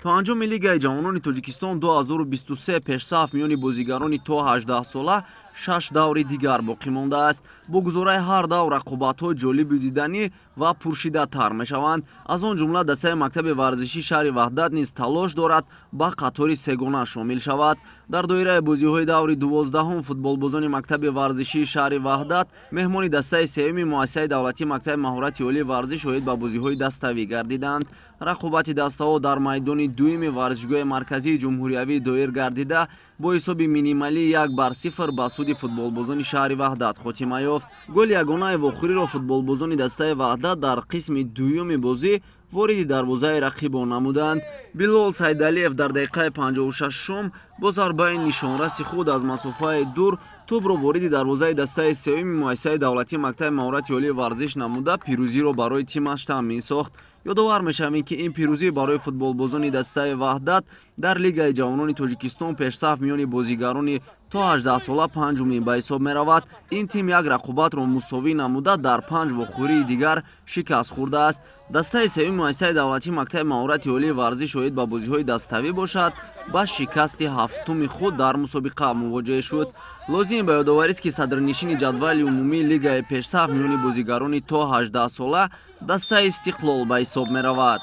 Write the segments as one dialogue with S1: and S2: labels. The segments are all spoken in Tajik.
S1: То анҷоми Лигаи ҷавонони Тоҷикистон 2023 пешсаф миёни бозигарони то 18 сола 6 даври дигар боқӣ мондааст. Бо гузораи ҳар давр рақобатҳо ҷолибу диданӣ ва пуршиддаттар мешаванд. Аз он ҷумла дастаи мактаби варзишии шаҳри Ваҳдат низ талош дорад ба қатори сегона шомил шавад. Дар доираи бозиҳои даври 12-ҳум футболбозони мактаби варзишии шаҳри Ваҳдат меҳмони дастаи сеюми муассисаи давлатии мактаби маҳорати олии варзиш оид ба бозиҳои даставӣ гардиданд. Рақобати дастаҳо дар майдони дуюми варзишгоҳи марказии ҷумҳуриявӣ доир гардида, бо ҳисоби минималӣ 1-0 ба суди футболбозони шаҳри Ваҳдат хотима ёфт. Голи ягонаи вохӯриро футболбозони дастаи Ваҳдат дар қисми дуюми бозӣ вориди дарвозаи рақибон намуданд. Билол Сайдалиев дар дақиқаи 56-ум бо зарбаи нишонраси худ аз масофаи дур тӯбро вориди дарвозаи дастаи сеюми муассисаи давлатии мактаби маҳорати олии варзиш намуда, пирӯзиро барои тимаш таъмин сохт. Ёдовар мешавем, ки ин пирӯзӣ барои футболбозони дастаи Ваҳдат дар Лигаи ҷавонони Тоҷикистон пешсаф миёни бозигарони то 18 сола панҷумин ба ҳисоб меравад. Ин тим як рақобатро мусовӣ намуда, дар 5 вохӯрии дигар шикаст хӯрдааст. Дастаи сеюми муассисаи давлатии мактаби маҳорати олии варзиш оид ба бозиҳои даставӣ бошад, ба шикасти ҳафтуми худ дар мусобиқа мувоҷеҳ шуд. Лозим ба ёдоварист, ки садрнишини ҷадвали умумии лигаи пешсаф миёни бозигарони то 18 сола дастаи Истиқлол ба ҳисоб меравад.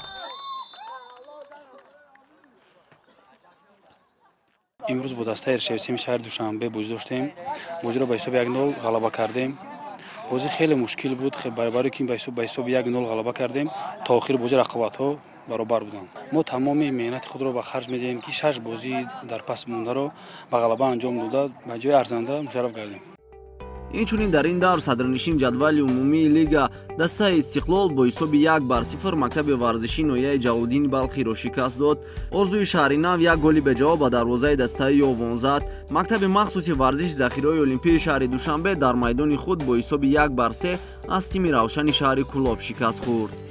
S2: Имрӯз бо дастаи РШВСМ шаҳри Душанбе бозӣ доштем. Бозиро ба ҳисоби 1-0 ғалаба кардем. Бозӣ хеле мушкил буд, барои ки ба ҳисоби 1-0 ғалаба кардем. То охири бозӣ рақобатҳо баробар буданд. Мо тамоми меҳнати худро ба харҷ медиҳем, ки 6 бозӣ дар пас мондаро ба ғалаба анҷом дода, ба ҷои арзанда мушарраф гардем.
S1: Инчунин дар ин давр садрнишин ҷадвали умумии лига дастаи Истиқлол бо ҳисоби 1-0 мактаби варзишии ноҳияи Ҷалолиддини Балхиро шикаст дод. Орзуи шаҳри нав як голи беҷавоб ба дарвозаи дастаи Ёвон зад. Мактаби махсуси варзиши захираҳои олимпии шаҳри Душанбе дар майдони худ бо ҳисоби 1-3 аз тими Равшани шаҳри Кӯлоб шикаст хӯрд.